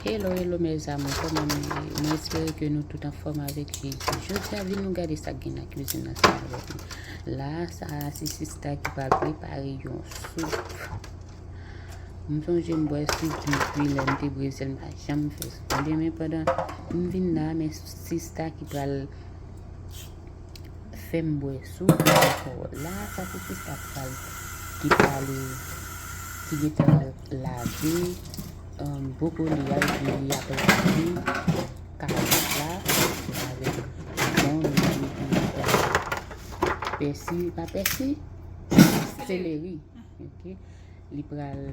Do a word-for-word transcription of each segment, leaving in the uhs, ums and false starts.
Hello, hello, mes amours, kòman nou ye? Mwen espere ke nou tout anfòm avèk Jezi. Jodi a, vin nou gade sa k gen nan kwizin ansanm avèk mwen. La, sa a se sista ki pral prepare yon soup. M sonje m bwè soup depi lè m te Brezil, m pa janm fè soup. Ebyen, men pandan m vin la, men sista ki pral fè m bwè soup ankò. La, sa se sista k pral, ki pral, ki gentan lave, um, bwokoli a, epi li ap lave kawòt la avèk bon, li mete pèsi, pa pèsi, seleri. Ok. Li pral,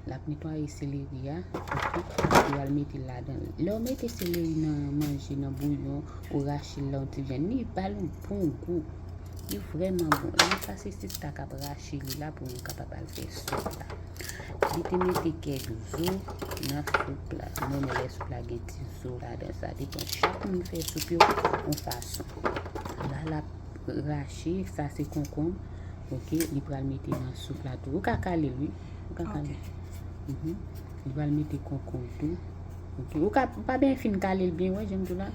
l ap netwaye seleri a, ok? Li pral mete l ladan l. Lè w mete seleri nan manje, nan bouyon, ou rache l la yon ti vyann, li ba l yon bon gou. Li vrèman bon. La, sa se sista k ap rache li la pou nou kapab al fè soup la. Li te mete kèk zo nan soup la. Mwen renmen lè soup la gen ti zo ladan. Sa depann. Chak moun fè soup yo yon fason. La, l ap rache, sa se konkonb. Ok, li pral mete nan soup la tou. Ou ka kale l, wi. Ou ka kale l. Mhm. Li pral mete konkonb tou. Ok, ou ka, ou pa byen fin kale l byen, wè, jan m di w la.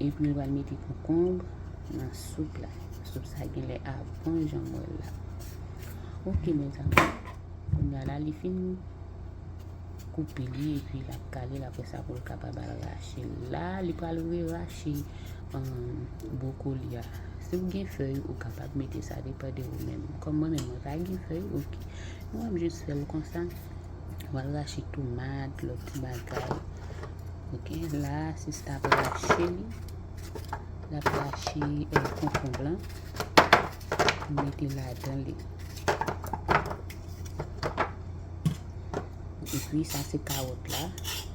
Epi li pral mete konkonb nan soup la. Soup sa gen lè ap bon jan m wè l la. Ok, mes amours. Kounye a la, li fin koupe li, epi l ap kale l, apre sa pou l kapab al rache l. La, li pral rerache, um, bwokoli a. Si w gen fèy, ou kapab mete sa, depann de ou menm. Kòm mwen menm, mwen pa gen fèy, ok. Mwen, m jis fè l konsa. Ou al rache tomat, lòt ti bagay. Ok, la, sista ap rache li. L ap rache, eh, konkonb lan. Mete ladan li. Epi, sa se kawòt la.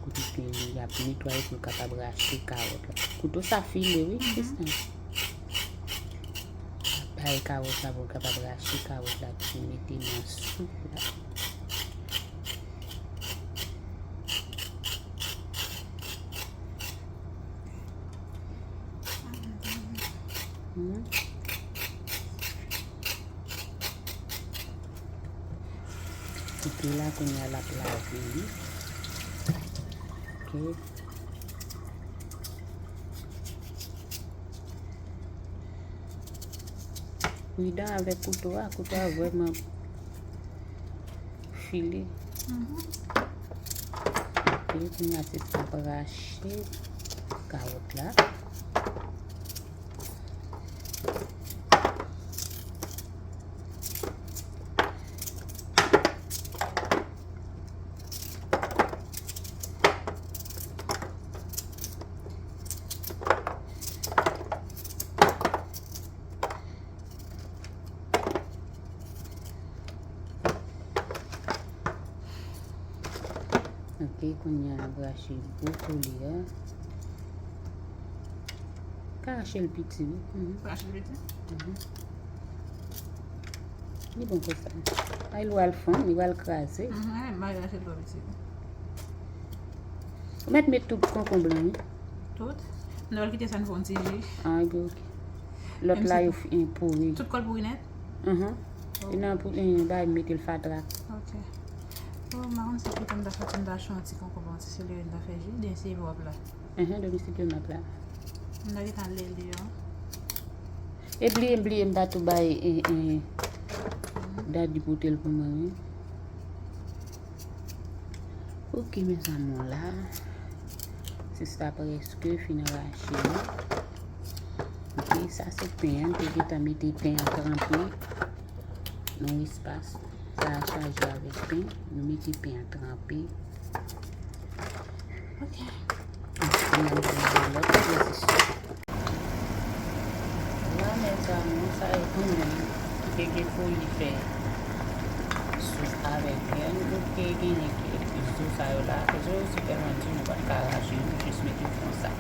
Kote ke li ap netwaye pou l kapab rache kawòt la. Kouto sa file, wi, sista. Bay kawòt la pou l kapab rache kawòt la ki mete nan soup la. Hmm. Epi la, kounye a, l ap lave li. Ok. Pridan avèk kouto a, kouto a vrèman file. Mhm. Ok, kounye a se sa ap rache kawòt la. Ok, kounye a n ap rache bwokoli a. Ka rache l piti, wi. Mhm. Rache l piti? Mhm. Li bon konsa. Ay, li pral fonn, li pral kraze. Mhm, m rache l twò piti. Ou mèt met tout konkonb lan, wi. Tout? M ta pral kite sa n fè yon ti ji. Ah, ebyen, ok. Lòt la, yo fin pouri. Tout kò l pouri nèt? Mhm. Oh. E nan pou, e, bay mete l fatra. Ok. Oh, m pa konn si pito m ta soti, m ta chon ti konkonb, ti seleri, m ta fè ji, oubyen se wòb la. Mhm, demi sitwon nan pla. M ta gentan lè li an. E bliye, m bliye, m pa tou bay, e, e, Daddy pote l pou mwen, wi. Ok, mes amours, la, sista prèske fin rache li. Ok, sa se pen an, m te gentan mete pen an tranpe nan espas. Sa a chaje avèk pen. Nou mete pen an tranpe. Ok. Ann al nan lòt pozisyon. La, mes amours, sa yo pou moun ki te gen foli fè soup avèk grenn, nou te genyen kèk zo sa yo la. Zo yo si tèlman di, nou pa t ka rache yo, nou jis mete konsa.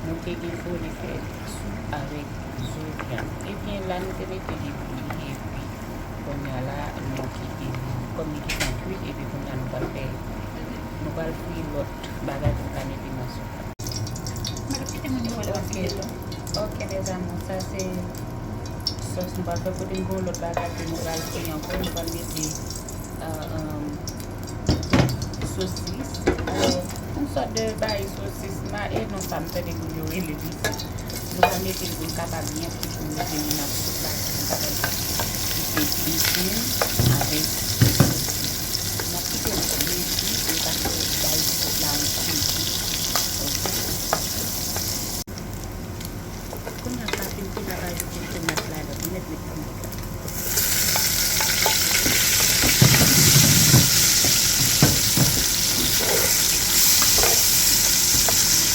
Nou te gen foli fè soup avèk zo grenn. Ebyen, la, nou te mete li bouyi, epi kounye a la, nou kite li, kòm li gentan kwit, epi kounye a nou pral fè, nou pral fri lòt bagay pou n ka mete nan soup la. Mwen kite moun yo wè lè w ap file tou. Ok, mes amours, sa se sòs nou pral fè. Kote m gen yon lòt bagay ke nou pral fri ankò, nou pral mete, euh, euh, sosis. Sòt de bay sosis ma e non sa m tande moun yo rele l isit. Nou va mete l pou l kapab byen fri pou nou mete li nan soup la pou l kapab kite byen avèk sosis. N ap kite l byen fri pou l kapab bay soup la yon ti gou. Ok. Kounye a sa fin, fin ap ajoute tomat ladan pou mèt met tomat la.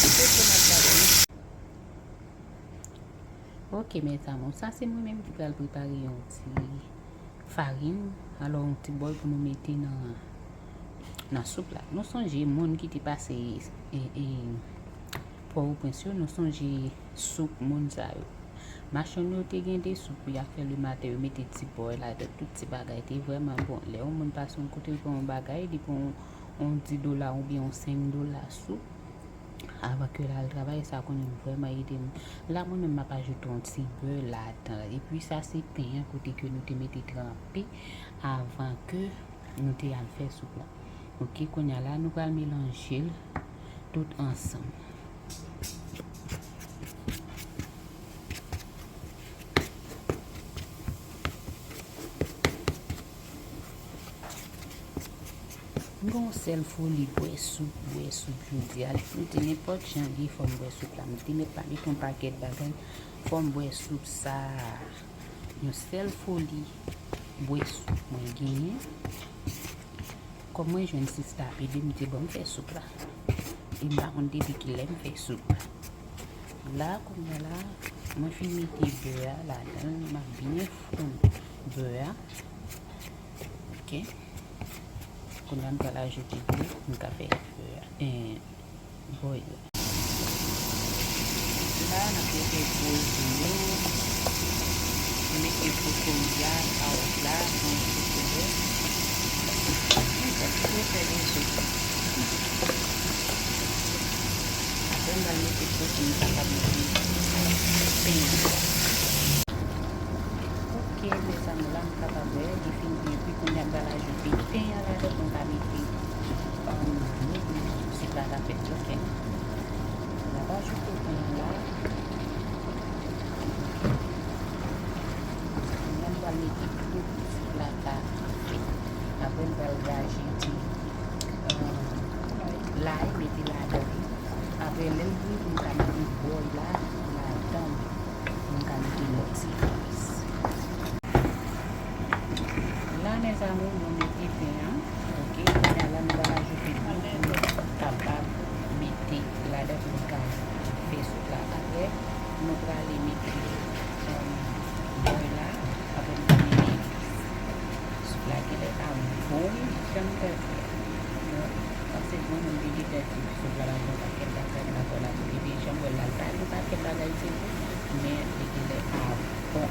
Mete tomat ladan. Ok, mes amours, sa se mwen menm ki pral prepare yon ti farin, alò yon ti bòy pou nou mete nan, nan soup la. Nou sonje moun ki te pase e, e, Pòtoprens yo, nou sonje soup moun sa yo. Machann yo te gen de soup pou y ap fè lematen, yo mete ti bòy ladan, tout ti bagay te vrèman bon. Lè yon moun pase yon kote, l pran yon bagay, li pran yon, yon dis dola oubyen yon senk dola soup. Avan ke l al travay, sa konnen vrèman ede m. La, mwen menm, m ap ajoute yon ti bè ladan. Epi sa se pen an kote ke nou te mete tranpe avan ke nou te al fè soup la. Ok, kounye a la, nou pral melanje l tout ansanm. M gen yon sèl foli bwè soup, bwè soup jodi a. M di nenpòt jan li ye, fò m bwè soup la. M te mèt pa mete yon pakèt bagay, fò m bwè soup sa a. Yon sèl foli bwè soup mwen genyen. Kòm mwen jwenn sista ap ede m, m di bon, m fè soup la. E m pa konn depi kilè m fè soup la. La, kounye a la, mwen fin mete bè a ladan l, m ap byen fonn bè a. Ok. Kounye a m pral ajoute dlo pou m ka fè bè a, eh, bòy la. La, n ap mete gwo je yo. Nou mete brokoli a, kawòt la, yon ti koulè. Nenpòt, nou fè de je. Apre, m pral mete kote m kapab mete pen an. Ok, mezanmi, la m kapab wè li fin byen bwi. Kounye a m pral ajoute pen an ladan pou m ka mete, um, dlo pou soup la ka fèt. Ok. M ap ajoute pen an la. Kounye a m pral mete dlo pou soup la ka fèt. Apre m pral rajoute, um, lay, mete ladan li. Apre lè l bwi, pou m ka mete bòy la ladan l. Mwen ka mete lòt ti epis. La, mes amours, nou mete pen an. Ok, kounye a la, nou pral ajoute dlo pou nou kapab mete ladan pou nou ka fè soup la. Apre, nou prale mete, um, bòy la. Apre, nou pral mete epis. Soup la genlè ap bon, wi, jan m tande a. Bon, paske mwen menm, li gentan di soup la pa gen yon pakèt bagay ladan l. Epi jan m wè l la, l pa gen yon pakèt bagay, se vre, men li genlè ap bon.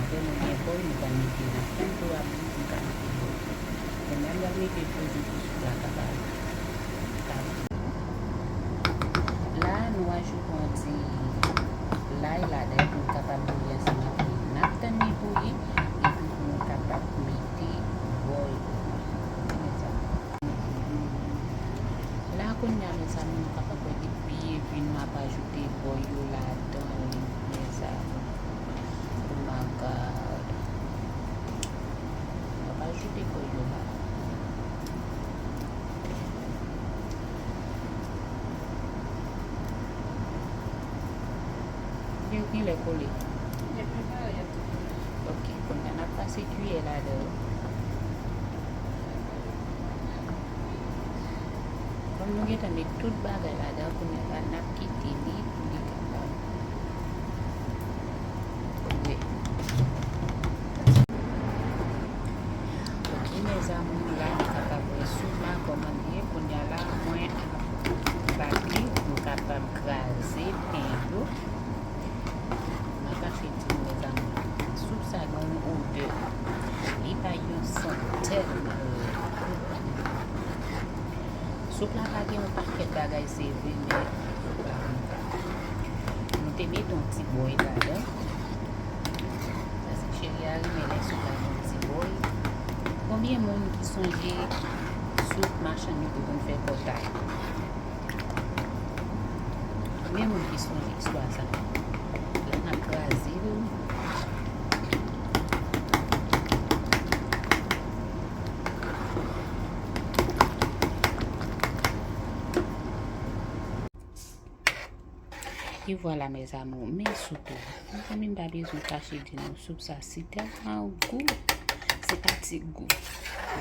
Apre nou gen bòy, nou pral mete nan fen dlo a bouyi pou nou ka mete bòy. Kounye a, nou pral mete dlo tou pou soup la kapab. La, nou ajoute yon ti lay ladan pou l kapab bouyi ansanm. Apre, n ap tann li bouyi, epi pou nou kapab mete bòy yo. La, kounye a, mezanmi, nou kapab wè li byen bwi, nou ap ajoute bòy yo ladan li, mezanmi. Oh my God. Mwen pa ajoute bòy yo la. Yo genlè kole. Ok, kounye a n ap pase kiyè ladan yo. Kòm nou gentan met tout bagay ladan, kounye a la n ap kite li pou li kapab bwè. Ok, mes amours, la nou kapab wè soup la kòman li ye. Kounye a la, mwen ap bati pou m kapab kraze pen yo. Mwen kache di nou, mes amours, soup sa gen yon odè. Li bay yon sant tèlman rèd. Soup la pa gen yon pakèt bagay, se vre, men soup la konn sa. Nou te mete yon ti bòy ladan. Paske cheri a renmen lè soup la gen yon ti bòy. Konbyen moun ki sonje soup machann yo te konn fè pòtay? Premye moun ki sonje istwa sa. La n ap kraze l. E vwala, mes amours, men soup la. Mezanmi, m pa bezwen kache di nou, soup sa si tèlman gou. Se pa ti gou.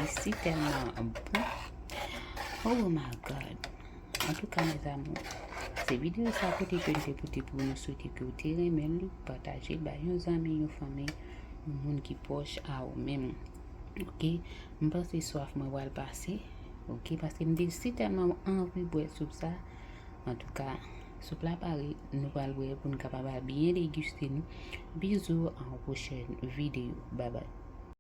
Li si tèlman bon. Oh my God. Antouka, mes amours, se videyo sa kote ke m te pote pou nou, swete ke w te renmen l, pataje l bay yon zanmi, yon fanmi, yon moun ki pwòch a ou menm. Ok, m panse swaf mwen pral pase. Ok, paske m te si tèlman anvi bwè soup sa. Antouka, soup la pare, nou pral bwè pou n kapab al byen degiste nou. Bizou, a yon pwochèn videyo. Bye bye.